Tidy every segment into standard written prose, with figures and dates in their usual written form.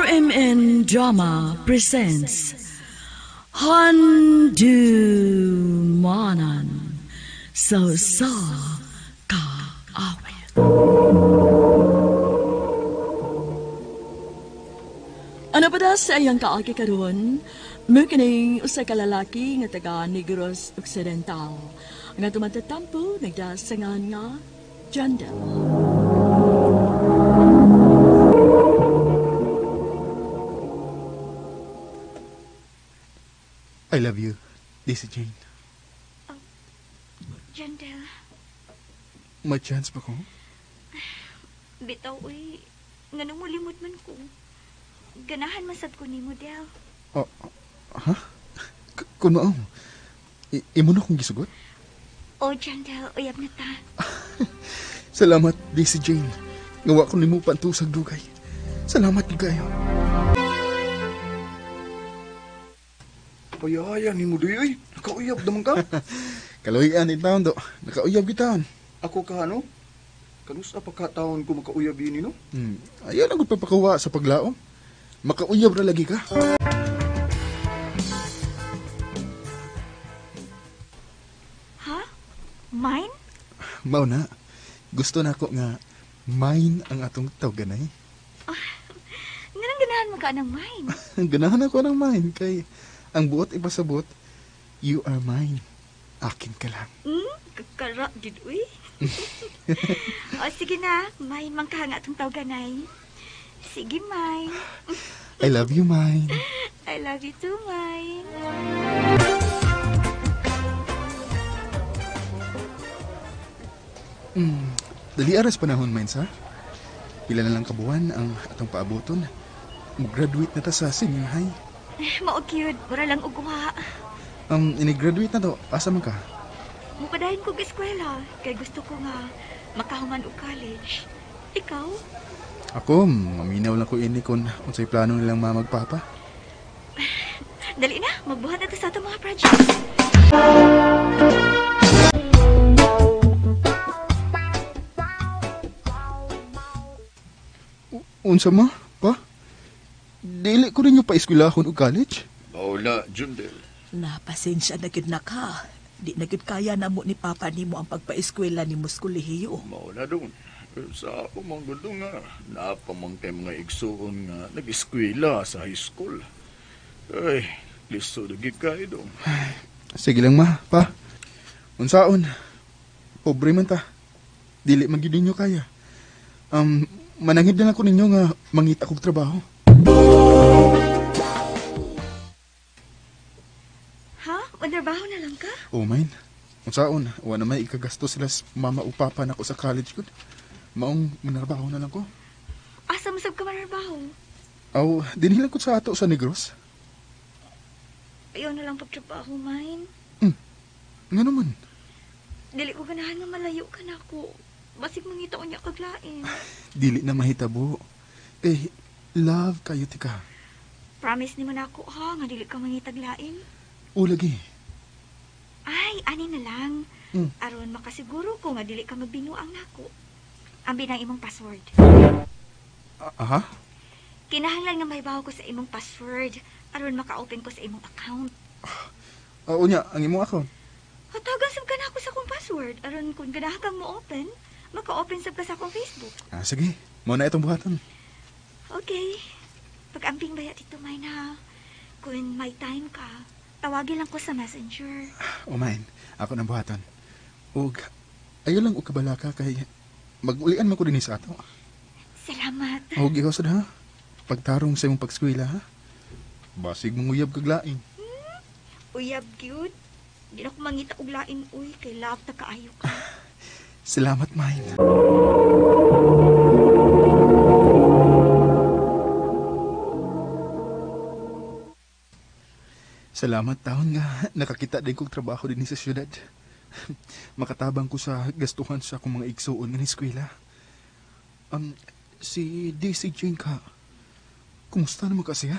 RMN Drama presents Handumanan sa Sa Kaawit. Ano pa da sa iyang kaagi karon? Mukining usa ka lalaki nga taga Negros Occidental nga tumatatampo nagdasangan nga Jandel. I love you, Daisy Jane. Oh, Jandel. May chance pa ko? Bitaw, uy. Nganong mulimot man ko. Ganahan masad ko ni Model. Oh, ha? Kung mao, imo na kong gisugot? Oh, Jandel, uyab na ta. Salamat, Daisy Jane. Ngawa ko nimo pantusag dugay. Salamat kayo. Payaya ni mo duyoy. Nakauyab naman ka. Kaluhian ni taon do. Nakauyab gitaon. Ako ka ano? Kanusa pa ka taon ko makauyab yun, no? Ayaw na gud papakuha sa paglaom. Makauyab ra lagi ka. Ha? Mine? Mao na. Gusto na ako nga mine ang atong tawganay. Oh, nganong ganahan mo ka ng mine? Ganahan ako ng mine kay ang buot ipasabot, you are mine. Akin ka lang. Kakara, gid uy. O, sige na. Mine man ka nga atong tawganay. Sige, mine. I love you, mine. I love you too, mine. Dali aras panahon, mine, sa? Pila na lang kabuan ang atong paaboton. Mag-graduate na ta sa senior high. Mao cute, mura lang ugwa. Ini-graduate na to. Asa man ka? Mupadayon kog eskwela kay gusto ko nga makahuman og college. Ikaw? Ako, maminaw lang ko ini kung unsay plano nilang mama ug papa. Dali na, magbuhat na ta sa atong mga projects. Unsa ma? Pa? Dili ko rin yung paeskwelahon og college. Wala, Jundel. Napasensya na gid na ka. Di na gid kaya na mo ni Papa nimo ang pagpaeskwela ni mo sa kolehiyo. Mauna doon. Sa ako mang gusto nga, napamang kay mga igsuon nga nag-eskwela sa high school. Ay, listo na gid kayo doon. Sige lang ma, pa. Unsaon? Pobre man ta. Dili man gid ninyo kaya. Manangib na lang ko ninyo nga mangita kog trabaho. Ha? Mantrabaho na lang ka? Oh, mine. Unsaon, wa na may ikagasto sila sa mama o papa nako sa college ko. Maong manarbaho na lang ko. Asa mo sab ka manarbaho? Aw, dinhi lang ko sa ato sa Negros. Ayaw na lang pagtrabaho, mine. Nga naman? Dili ko ganahan nga malayo ka na ako. Basig mangita ko niya kaglain. Dili na mahitabo. Eh, love kayo tika. Promise ni mo na ako, ha, nga dili ka mangitaglain. O, lagi. Ay, ani na lang. Aron makasiguro ko nga dili ka magbinuang nako. Ambi ng imong password. Aha? Kinahanglan nga mahibaw ko sa imong password aron maka-open ko sa imong account. Unya, ang imong account. Hatagan sab ka na ako sa akong password aron kung ganahan kang mo-open, maka-open sab ka sa akong Facebook. Ah, sige. Mao na itong buhaton. Okay. Pag-amping baya dito, Mine, ha? Kung may time ka, tawagin lang ko sa Messenger. O, Mine. Ako nang buhaton. Ug, ayaw lang og kabalaka kay mag-ulian man ko din sa ato. Salamat. Og ikaw sad ha? Pagtarong sa imong pagskwela ha? Basig mong uyab kag lain. Uyab gyud. Di na ko mangita og lain uy kay love ta kaayo ka. Salamat, Mine. Salamat taon nga nakakita din kog trabaho din sa syudad. Makatabang ko sa gastuhan sa akong mga igsuon nga eskwela. Si DC Jane ka, kumusta naman kasi ha?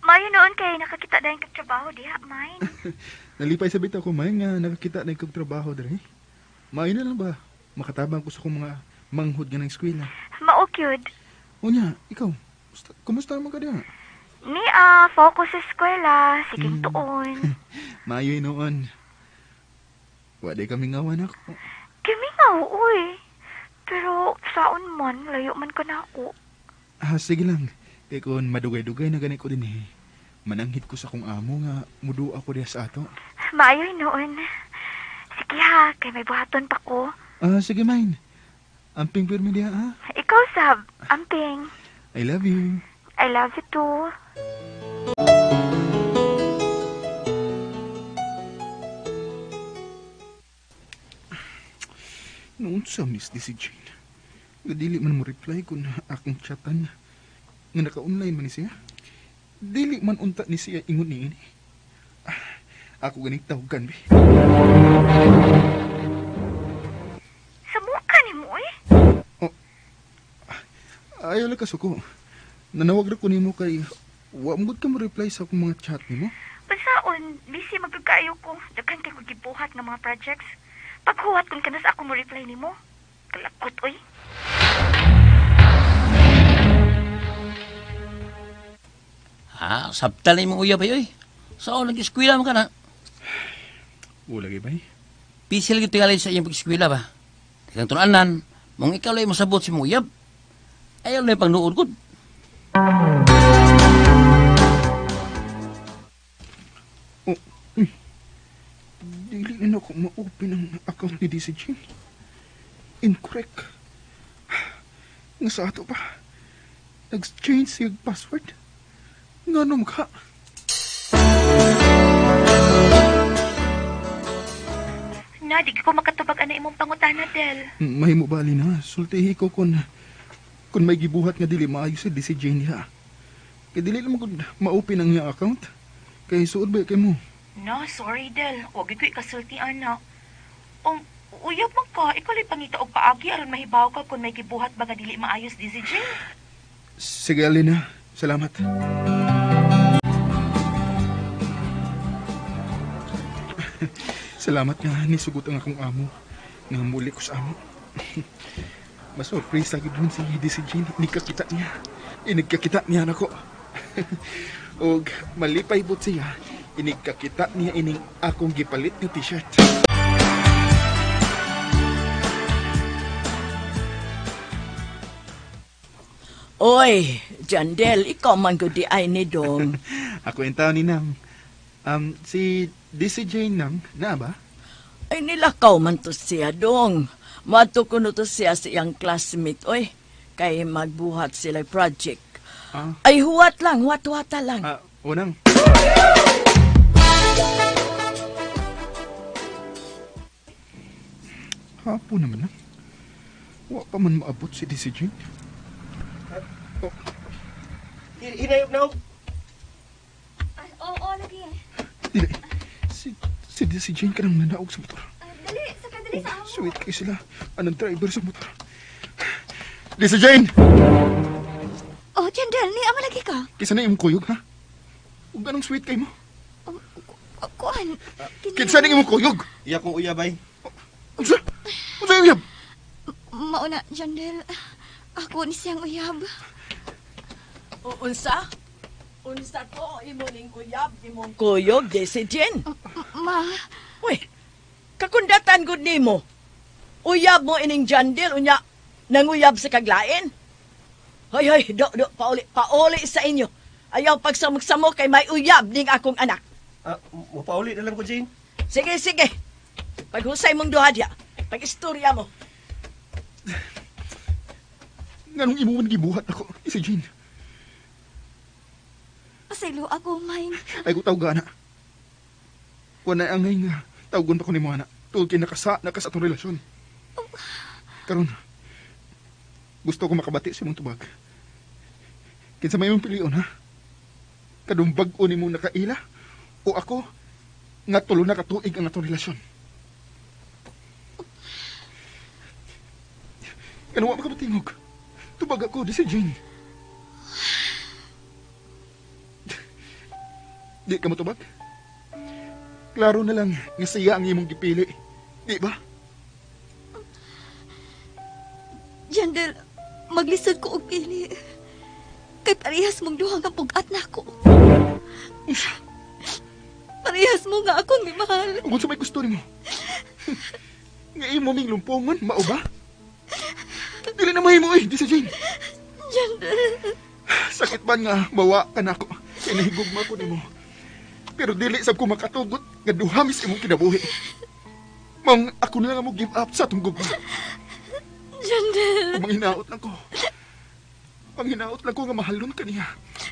Mayo noon kay nakakita dahil kag trabaho diha, Mine. Nalipay sa bitaw ko, Mine, nga nakakita na kog trabaho diri. Maayo na lang ba? Makatabang ko sa akong mga manghod nga ng eskwela. Mao gyud. Unya, ikaw, kumusta naman ka diha? Ni focus sa eskwela, siging tuon. Maayo noon. Wa day kami ngawan ako. Kami nga uy. Pero saon man, layo man ka na ako. Ah, sige lang. Kay kung madugay-dugay na gani ko din eh. Mananghid ko sa akong amo nga mudu ako diha sa ato. Maayo noon. Sige ha, kay may buhaton pa ko. Ah, sige mine. Amping pirmi diha ha. Ikaw sab, amping. I love you. I love you too. Noon sa miss di si Jane. Dili man mo reply kung akong chatan. Nga naka-online man ni siya. Dili man unta ni siya ingon ni ini. Ako ganing tawagan, be. Sa mukha ni mo eh. Oh, ayaw lang kasuko. Nanawag ra ko nimo kay wa mo gud ka mo reply sa akong mga chat nimo. Pasaon, busy magkakayo ko. Daghan kay ko gibuhat nga mga projects. Paghuwat kung kanas ako mo reply nimo. Kalakot oy. Ha, sabtal na imong uyab ay oy. Saan nag-eskwela man ka na? Wala gyud bay. Pisil gyud tingali sa iyang pag-eskwela ba. Kang tun-anan, mong ikaw lay mosabot sa imong uyab. Ayaw na pangnuod gud. Oh, uy. Dili na ako ma-open ang account ni DC Jane. Incorrect. Nga sa ato pa. Nag-change siya password. Nga nung ka. Na, di ko makatubag ana imong pangutana, Del. Mahimo ba, Alina? Sultihi ko kung may gibuhat nga dili maayo sa DC Jane diha. Kay dili naman kung ma-open ang iya account. Kay suod ba kay mo? No, sorry, Del. Wag ko ikasulti, ana. Uyab man ka, ikaw lay pangita og paagi aron mahibaw ka kung may gibuhat ba nga dili maayos di si Jane. Sige, Alina. Salamat. Salamat nga nisugot ang akong amo. Nga muli ko sa amo. Masurprise lagi dun si DC Jane. Nagkakita niya. Inigkakita niya nako. Og malipay bot siya. Inigkakita niya ining akong gipalit nga t-shirt. Oy, Jandel, ikaw man gud di ay ni Dong. Ako yung tao ni Nang. Si DC Jane Nang, naa ba? Ay nilakaw man to siya, Dong. Moadto kuno to siya sa iyang classmate, oy. Kay magbuhat sila project. Ah. Ay huwat lang, huwat-huwata lang. Ah, unang. Hapon naman na. Wa pa man maabot si DC Jane. Oh. Hinayop na. Ay, oo, lagi. Dili. Si DC Jane ka nang nanaog sa motor. Dali, saka dali sa amo. Sweet kay sila. Anong driver sa motor? DC Jane! Oh, Jandel, ni ama lagi ka. Kisa na imong kuyog, ha? Ug anong sweet kay mo? Kuan. Kinsa na imong kuyog? Iya kong uyabay. Unsa? Unsa uyab? Mauna, Jandel. Ako ni siyang uyab. Unsa? Unsa to imo ning uyab, imong kuyog, DC Jane? Ma, Uy, kakundatan gud nimo. Uyab mo ining Jandel, unya nanguyab sa kaglain. Hoy, hoy, do, do, pauli, pauli sa inyo. Ayaw pagsamok-samok kay may uyab ning akong anak. Mapauli na lang ko, Jane. Sige, sige. Paghusay mong duha diya. Pag-istorya mo. Nganong imo man gibuhat ako, si Jane? Pasaylo ako, mine. Ay ko tawag ana. Wala angay nga tawgon pa ko nimo ana. Tungod kay nakasa na ka sa atong relasyon. Karon gusto ko makabati sa imong tubag. Kinsa may imong pilion, ha? Kadung bag-o nimo nakaila o ako nga tulo na katuig ang atong relasyon. Kano wa makabatingog? Tubag ako di si Jane. Di ka motubag? Klaro na lang nga siya ang imong gipili. Di ba? Jandel, maglisod ko og pili. Kay parehas mong duha nga pugat nako. Parehas mo nga akong gimahal. Kung sa may gusto nimo. Nga imo ming lumpongon, mao ba? Dili na mahimo eh, di sa Jane. Jandel. Sakit man nga mawa ka nako. Kay nahigugma ko nimo. Pero dili sab ko makatugot nga duha mis imong kinabuhi. Mang ako na lang mo give up sa atong gugma. Jandel. Manghinaot lang ko. Manghinaot lang ko nga mahalon ka niya.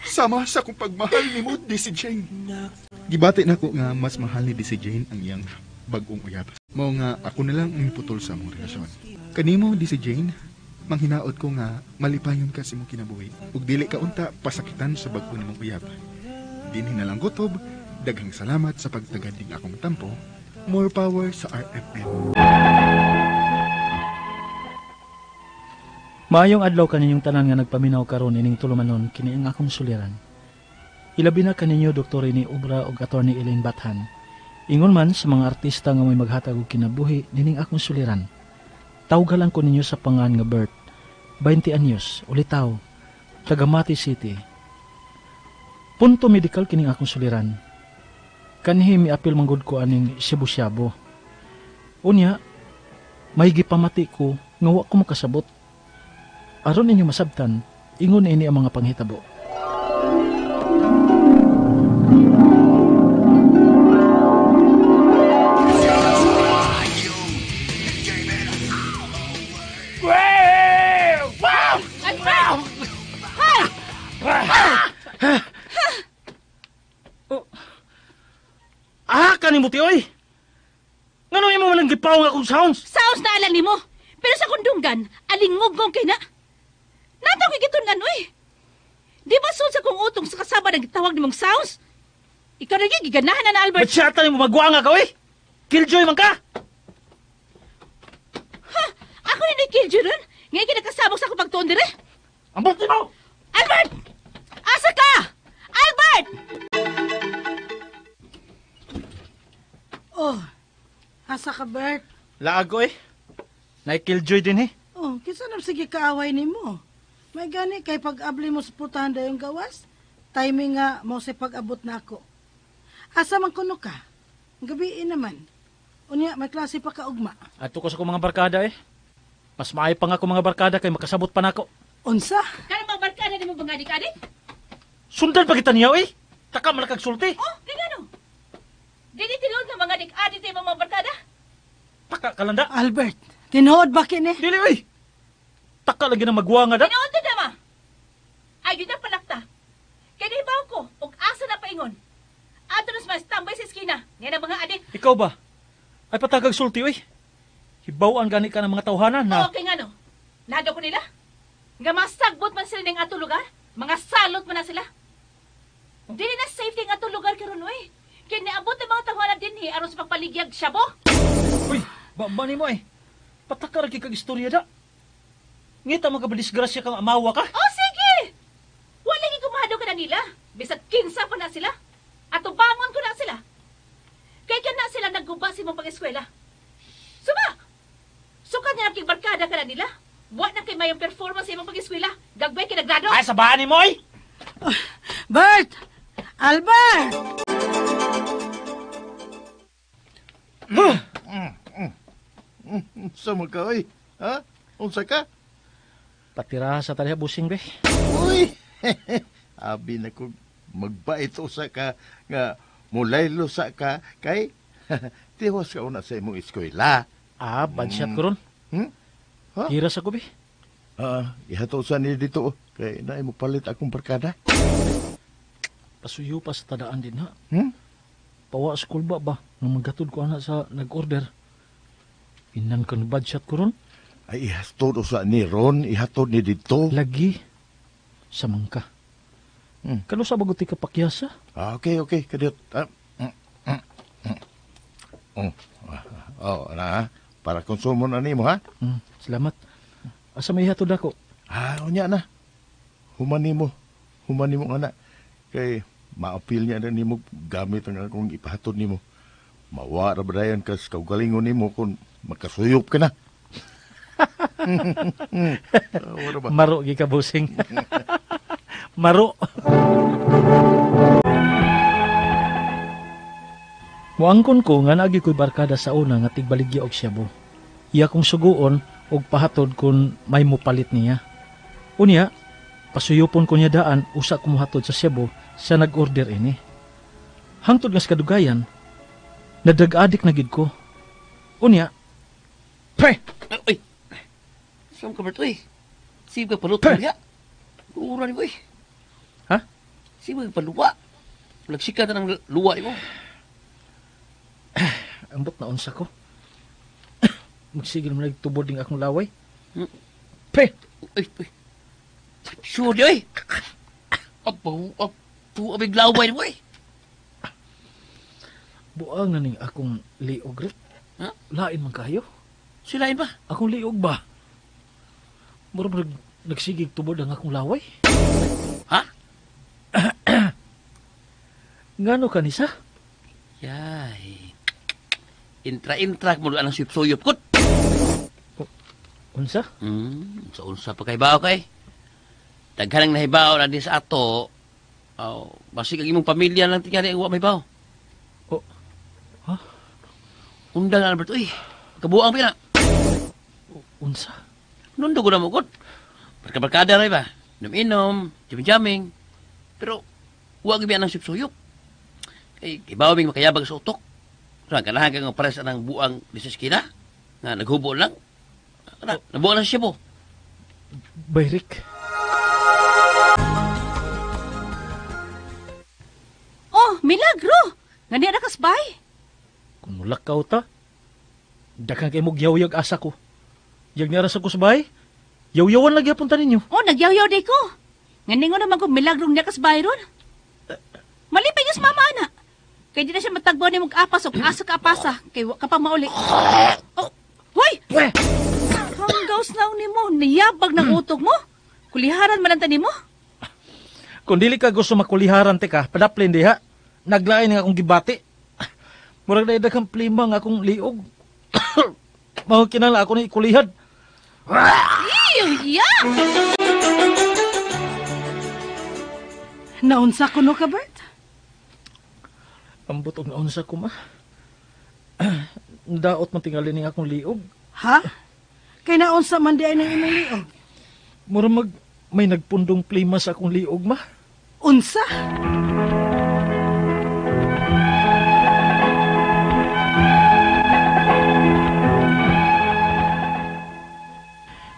Sama sa akong pagmahal nimo, di si Jane. Gibati na ko nga mas mahal ni di si Jane ang iyang bag-ong uyab. Mao nga ako na lang ang niputol sa among relasyon. Kanimo, di si Jane, manghinaot ko nga malipayon ka sa imong kinabuhi. Ug dili ka unta pasakitan sa bag-o nimong uyab. Dinhi na lang gutob, daghang salamat sa pagtagad ning akong tampo. More power sa RMN. Maayong adlaw kaninyong tanan nga nagpaminaw karon ining tulumanon kini ang akong suliran. Ilabi na kaninyo Dr. Rene Obra ug Attorney Elaine Bathan. Ingon man sa mga artista nga may maghatag og kinabuhi nining akong suliran. Tawgalan ko ninyo sa pangan nga Bert, 20 anyos, ulitaw, taga Mati City. Punto medical kining akong suliran. Kanhi miapil manggod ko aning Cebu-Siabo. Unya, may gipamati ko nga wa ko makasabot. Aron ninyo masabtan, ingon ini ang mga panghitabo. Ah, kanimo ti oy. Ngano imo man ang gipaw nga akong sounds? Sounds na alang nimo. Pero sa kundunggan, alingog kay na. Natong gigitunan oy. Di ba soon sa kong utong sa kasaba nang gitawag nimong sounds? Ikaw na giganahan na na Albert. Batsata nimo magwanga ka oy. Killjoy man ka. Ha, ako ni Killjoy ron. Ngay kinakasabog sa akong pagtuon dire. Ambot nimo. Albert! Asa ka? Albert! Oh, asa ka, Bert? Laag ko eh. Naikilljoy din eh. Oh, kinsa na sige kaaway nimo? May gani kay pag-abli mo sa putahan dayong gawas, timing nga mo sa pag-abot na ako. Asa man kuno ka? Gabiin naman. Unya, may klase pa ka ugma. Adto ko sa akong mga barkada eh. Mas maayo pa nga akong mga barkada kay makasabot pa nako. Unsa? Kanang mga barkada nimo mga adik-adik? Sundan pa kita niya eh. Taka man kag sulti. Oh, di ngano? Dili tinuod nga mga adik-adik sa imong mga barkada? Taka kalanda. Albert, tinuod ba kini? Dili oy. Taka lang ginang magwanga da. Tinuod to dama. Ayun na palakta. Kay nahibaw ko og asa na paingon. Adto na sa tambay sa eskina. Nga na mga adik. Ikaw ba? Ay patagag sulti oy. Hibaw-an gani ka ng mga tawhanan na. Oo, kay ngano? Nado ko nila. Nga masagbot man sila ning ato lugar. Mga salot man na sila. Dili na safety ang ato lugar karon oy. Kay niabot ang mga tawhanan dinhi aron sa pagpaligyag syabo. Uy, ba nimo eh. Pataka ra kay kag istorya da. Ngita man ka ba disgrasya kang amawa ka? Oh, sige! Wala lagi kumahado ka na nila. Bisag 15 pa na sila. Ato bangon ko na sila. Kay ka na sila nagguba sa imong pag-eskwela. Suma! Suka niya ang barkada ka na nila. Wa na kay mayong performance sa imong pag-eskwela. Gagbay kay nagrado. Ay, sabahan ni mo eh! Bert! Albert! Sa ka, oy? Ha? Unsa ka? Patira sa taliha busing, be. Uy! Abi na ko magbait usa ka nga mulaylo sa ka kay tiwas ka una sa imong eskwela. Ah, bad shot ko ron. Hmm? Ha? Tira sa ko, be. Ah, ihato sa ni dito kay naay mo palit akong barkada. Pasuyo pa sa tadaan din ha. Hmm? Pawa school ba ba? Nung maggatod ko ana sa nag-order. Inan ka bad shot ko ron. Ay, ihatod usa ni ron, ihatod ni dito. Lagi sa mangka. Kano sa baguti ka pakyasa? Ah, okay, okay, kadiyot. Ah, Oh, oh, na, para konsumo na nimo ha. Salamat. Asa may ihatod ako? Ah, unya na. Human nimo. Human nimo nga na. Kay maapil niya na nimo gamit ang akong ipahatod nimo. Mawa ra ba dayon kas kaugalingon nimo kung makasuyop ka na. Wala ba? Maro gi ka busing. Maro. Muangkon ko nga naagi ko'y barkada sa una nga tigbaligya og shabu. Iya kong suguon og pahatod kun may mupalit niya. Unya, pasuyupon ko niya daan usa ko muhatod sa shabu sa nag-order ini. Hangtod nga sa kadugayan, nadrag-adik na gid ko. Unya, pre! Uy! Saan ka, Bert? Uy! Sige ka paluto niya. Ura ni mo, uy. Ha? Sige ka paluwa. Nagsika na ng luwa ni mo. Ambot na unsa ko. Magsigil mo nagtubod ding akong laway. Pre! Uy, uy. Sure di, uy. Abaw, abaw, abig laway ni mo, uy. Buang na ning akong liog, Rick. Ha? Lain man kayo. Silain ba? Akong liog ba? Mura ba nagsigig tubod ang akong laway? Ha? Ngano kanisa? Yay. Intra-intra mo ang suyop-suyop kot. Unsa? Sa unsa pa kay bao kay. Daghan ang nahibaw na din sa ato. Oh, basig ang imong pamilya lang tingali ang wa may bao. Oh. Ha? Undang Albert, uy. Kabuang pa na. Unsa? Nundo ko na mo kot. Barka-barkada rin ba? Inom-inom, jamming-jamming. Pero, wa gyud ang suyop-suyop. Kay ibaw ming makayabag sa utok. So, ganahan ka nga pares ang buang di sa eskina. Nga naghubo lang. Kana, nabuang lang siya po. Bay, Rick. Oh, milagro! Nga niya nakasbay. Kung mulakaw ta, daghang kay mong yawyag asa ko. Yag niya sa kusbay, yaw-yawan lagi apunta ninyo. Oh, nagyaw-yaw di ko. Nga ningon naman ko milagrong niya kasbay ron. Malipay yung mama, ana. Kay di na siya matagbaw ni mong apas o asa ka apasa. Kay wa ka pa mauli. Oh, hoy! Hanggaws na ni mo. Niyabag ng utok mo. Kuliharan man ang tani mo. Kung dili ka gusto makuliharan, teka, padaplin diha. Naglain nga akong gibati. Murag na daghang plima nga akong liog. Mao kinahanglan ako ni ikulihad. Ew, yeah! Naunsa kuno ka, Bert? Ambot og naunsa ko, ma. Daot man tingali ning akong liog. Ha? Kay naunsa man di ay ning imong liog? Mura mag may nagpundong plima sa akong liog, ma. Unsa?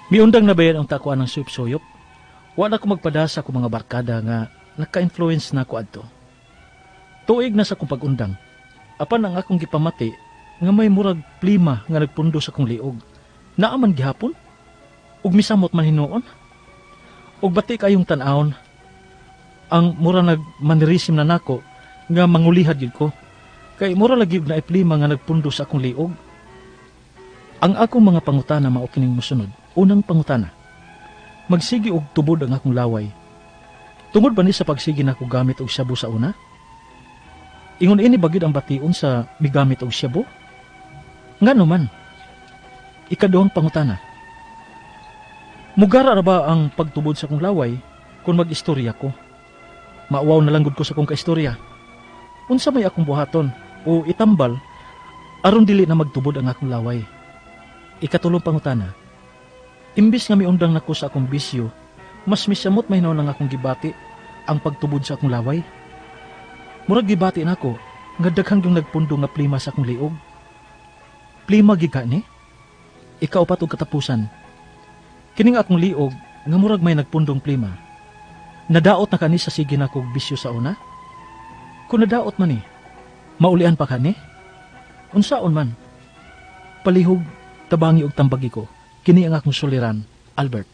Miundang na bayan ang takuan ng suyop-suyop. Wala ko magpadasa ko mga barkada nga naka-influence na ako adto. Tuig na sa akong pag-undang. Apan ang akong gipamati nga may murag plima nga nagpundo sa akong liog. Naaman gihapon. Ug misamot man hinuon. Ug bati kayong tan-awon. Ang mura nagmanirisim na nako nga mangulihad gyud ko. Kay mura lagi og naay plima nga nagpundo sa akong liog. Ang akong mga pangutana mao kining mosunod. Unang pangutana. Magsigi og tubod ang akong laway. Tungod ba ni sa pagsigi nako gamit og shabu sa una? Ingon ini bagid ang bation sa migamit og shabu? Ngano man? Ikaduhang pangutana. Mugara ra ba ang pagtubod sa akong laway kung mag-istorya ko? Mauwaw na lang gud ko sa akong kaistorya. Unsa may akong buhaton o itambal aron dili na magtubod ang akong laway? Ikatulong pangutana. Imbis nga miundang nako sa akong bisyo, mas misamot may hinuon ang akong gibati ang pagtubod sa akong laway. Murag gibati nako nga daghang yung nagpundo nga plima sa akong liog. Plima gid ka ni? Ikaw pa tog katapusan. Kining akong liog nga murag may nagpundong plima. Nadaot na kani sa sige nako og bisyo sa una? Kung nadaot man ni, maulian pa kani? Unsaon man? Palihog, tabangi og tambagi ko. Kini ang akong suliran, Albert.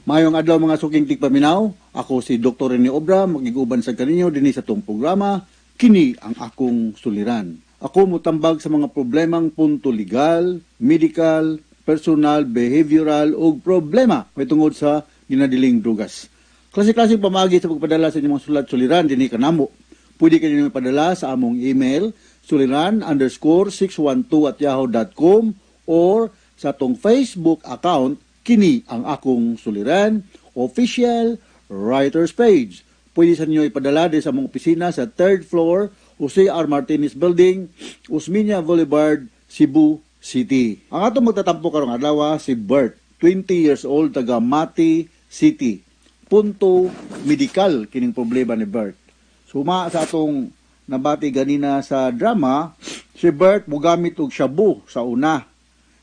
Maayong adlaw mga suking tigpaminaw, ako si Dr. Rene Obra, magiguban sa kaninyo dinhi sa tong programa, kini ang akong suliran. Ako motambag sa mga problemang punto legal, medical, personal, behavioral ug problema may tungod sa ginadiling drugas. Klase-klase pamaagi sa pagpadala sa inyong mga sulat suliran dinhi kanamo. Pwede kayo padala sa among email suliran_612@yahoo.com or sa atong Facebook account, kini ang akong suliran official writers page. Pwede sa ninyo ipadala din sa among opisina sa third floor, Jose R. Martinez Building, Osmeña Boulevard, Cebu City. Ang atong magtatampo karong adlaw si Bert, 20 years old, taga Mati City. Punto medikal kining problema ni Bert. Suma sa atong nabati ganina sa drama, si Bert mogamit og shabu sa una.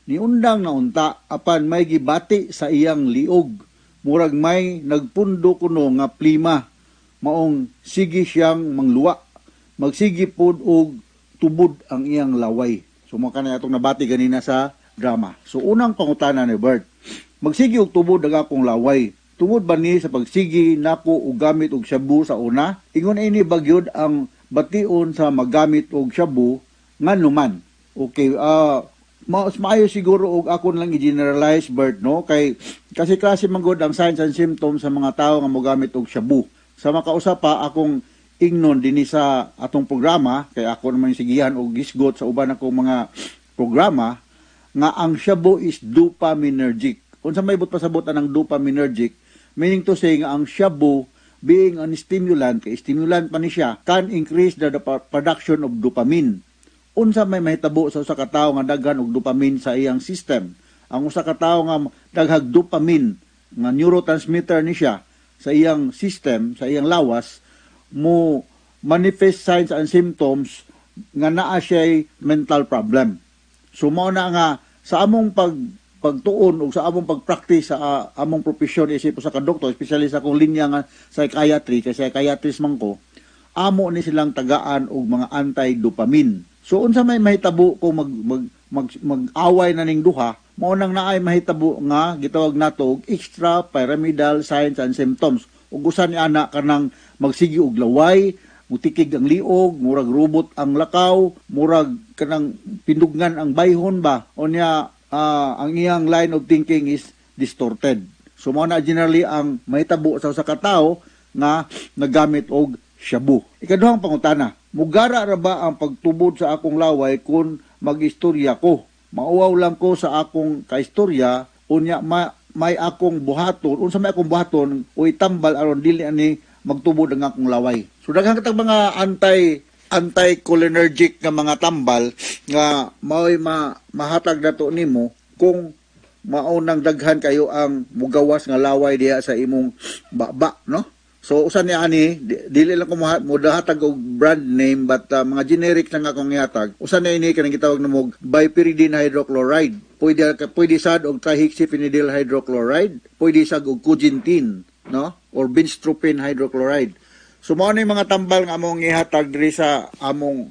Niundang na unta apan may gibati sa iyang liog. Murag may nagpundo kuno nga plima. Maong sige siyang mangluwa. Magsige pod og tubod ang iyang laway. So mao kanay atong nabati ganina sa drama. So unang pangutana ni Bert, magsige og tubod ang akong laway. Tungod ba ni sa pagsigi nako og gamit og shabu sa una? Ingon ini bagyod ang bation sa magamit og shabu nganuman? Okay, mas maayo siguro og ako lang i-generalize, Bert, no, kay kasi klase man gud ang signs and symptoms sa mga tawo nga mogamit og shabu. Sa makausa pa akong ingnon dinhi sa atong programa, kay ako naman yung sigihan og gisgot sa uban akong mga programa nga ang shabu is dopaminergic. Unsa may but pasabot anang dopaminergic? Meaning to say nga ang shabu, being an stimulant, kay stimulant pa ni siya, can increase the production of dopamine. Unsa may mahitabo sa usa ka tawo nga daghan og dopamine sa iyang system? Ang usa ka tawo nga daghag dopamine nga neurotransmitter ni siya sa iyang system, sa iyang lawas, mo manifest signs and symptoms nga naa siya'y mental problem. So mao na nga sa among pagtuon o sa among pagpractice sa among profesyon isip sa ka doktor, especially sa akong linya nga psychiatry, kay psychiatrist man ko, amo ni silang tagaan og mga anti-dopamine. So unsa may mahitabo kung mag, mag, mag, mag-away na ning duha? Mao nang naay mahitabo nga gitawag nato og extrapyramidal signs and symptoms. Ug usa ni ana kanang magsigi og laway, mutikig ang liog, murag robot ang lakaw, murag kanang pindugngan ang bayhon ba. Unya ang iyang line of thinking is distorted. So mao na generally ang mahitabo sa usa ka tawo nga nagamit og shabu. Ikaduhang pangutana, mugara ra ba ang pagtubod sa akong laway kung mag-istorya ko? Mauwaw lang ko sa akong kaistorya, unya may akong buhaton, unsa may akong buhaton o itambal aron dili ani magtubod ang akong laway? So daghan katag mga anti-cholinergic nga mga tambal nga mao'y mahatag nato nimo kung mao nang daghan kayo ang mugawas nga laway diha sa imong baba, no? So usa ni ani, dili lang ko modahatag og brand name, but mga generic lang akong gihatag. Usa ni ini kanang gitawag namo biperiden hydrochloride. Pwede pwede sad og trihexyphenidyl hydrochloride, pwede sad og Cogentin, no? Or benztropine hydrochloride. So mao ni mga tambal nga among gihatag diri sa among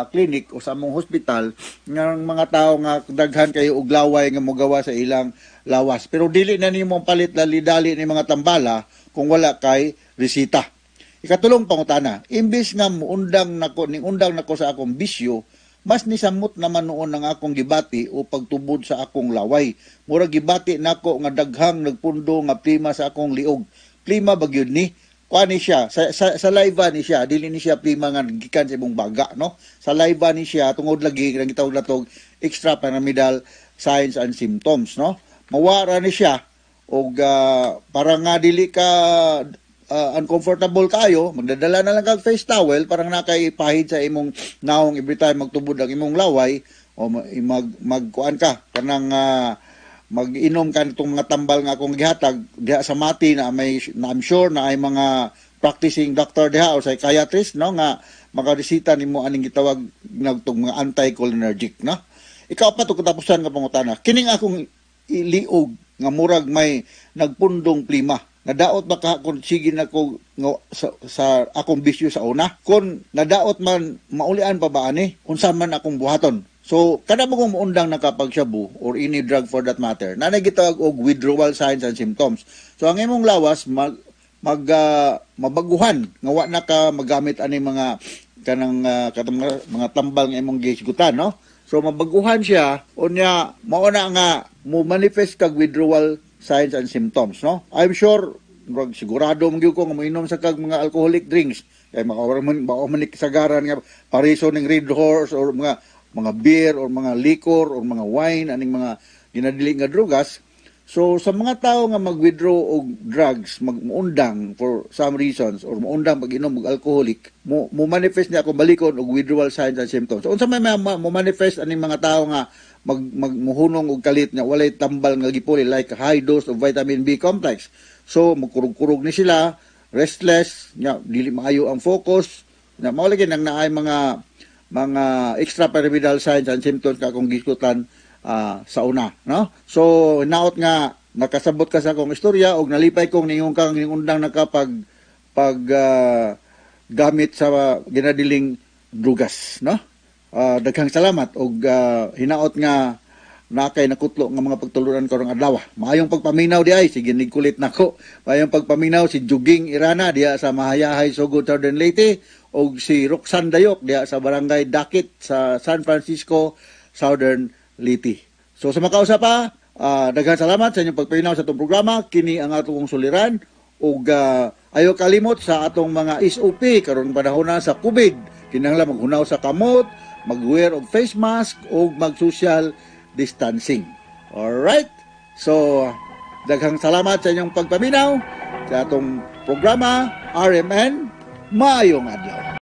clinic o sa among hospital nga mga tao nga daghan kayo og laway nga mogawa sa ilang lawas. Pero dili na nimo palit dali-dali ni mga tambala kung wala kay resita. Ikatulong pangutana, imbis nga muundang nako ning undang nako sa akong bisyo, mas nisamot naman noon ang akong gibati o pagtubod sa akong laway. Murag gibati nako nga daghang nagpundo nga plima sa akong liog. Plima ba gyud ni? Kuan ni siya, sa saliva ni siya, dili ni siya plima nga gikan sa imong baga, no? Saliva ni siya, tungod lagi nga gitawag natog extrapyramidal signs and symptoms, no? Mawara ni siya og para nga dili ka uncomfortable kayo, magdadala na lang kag face towel para nga nakay pahid sa imong naong every time magtubod ang imong laway o magkuan ka kanang mag-inom ka nitong mga tambal nga akong gihatag diha sa Mati na may na I'm sure na ay mga practicing doctor diha o psychiatrist, no, nga makaresita nimo aning gitawag nagtong mga anticholinergic, no? Ikaapat ug katapusan nga pangutana, kining akong iliog nga murag may nagpundong plima, nadaot ba ka kung sige na ko nga, sa akong bisyo sa una? Kung nadaot man, maulian pa ba ani? Unsa man akong buhaton? So kada mo kung muundang nakapag-shabu or any drug for that matter, nanay gitawag og withdrawal signs and symptoms. So ang imong lawas mag mag mabaguhan nga wa na ka magamit ani mga kanang katong mga tambal nga imong gisgutan, no? So mabaguhan siya, unya mao na nga mo manifest kag withdrawal signs and symptoms, no? I'm sure, murag sigurado man gyud ko nga moinom sa kag mga alcoholic drinks kay makawa man, mao man ni kasagaran nga pariso ning Red Horse or mga mga beer or mga liquor or mga wine, aning mga ginadili nga drugas. So sa mga tao nga mag-withdraw og drugs, magmuundang for some reasons or muundang pag-inom og alcoholic, mo manifest niya kung balikon og withdrawal signs and symptoms. So unsa may mo manifest aning mga tao nga mag magmuhunong og kalit nga walay tambal nga gipuli, like high dose of vitamin B complex? So magkurog-kurog ni sila, restless, nya dili maayo ang focus, nya mao lagi nang naay mga extrapyramidal signs and symptoms ka akong gisgutan sa una, no? So naot nga nakasabot ka sa akong istorya og nalipay kong ningon kang undang nakapag pag gamit sa ginadiling drugas, no? Daghang salamat og hinaot nga nakay nakutlo nga mga pagtulunan karong adlaw. Maayong pagpaminaw di ay sige nigkulit nako. Maayong pagpaminaw si Juging Irana diha sa Mahayahay, Sogod, Southern Leyte og si Roxanne Dayok diha sa Barangay Dakit sa San Francisco, Southern Leyte. So sa makausa pa, daghang salamat sa inyong pagpaminaw sa atong programa. Kini ang atong suliran ug ayo kalimot sa atong mga SOP karon panahon na sa COVID. Kinahanglan maghunaw sa kamot, mag-wear og face mask ug mag-social distancing. Alright? So, daghang salamat sa inyong pagpaminaw sa atong programa RMN. Maayong adlaw.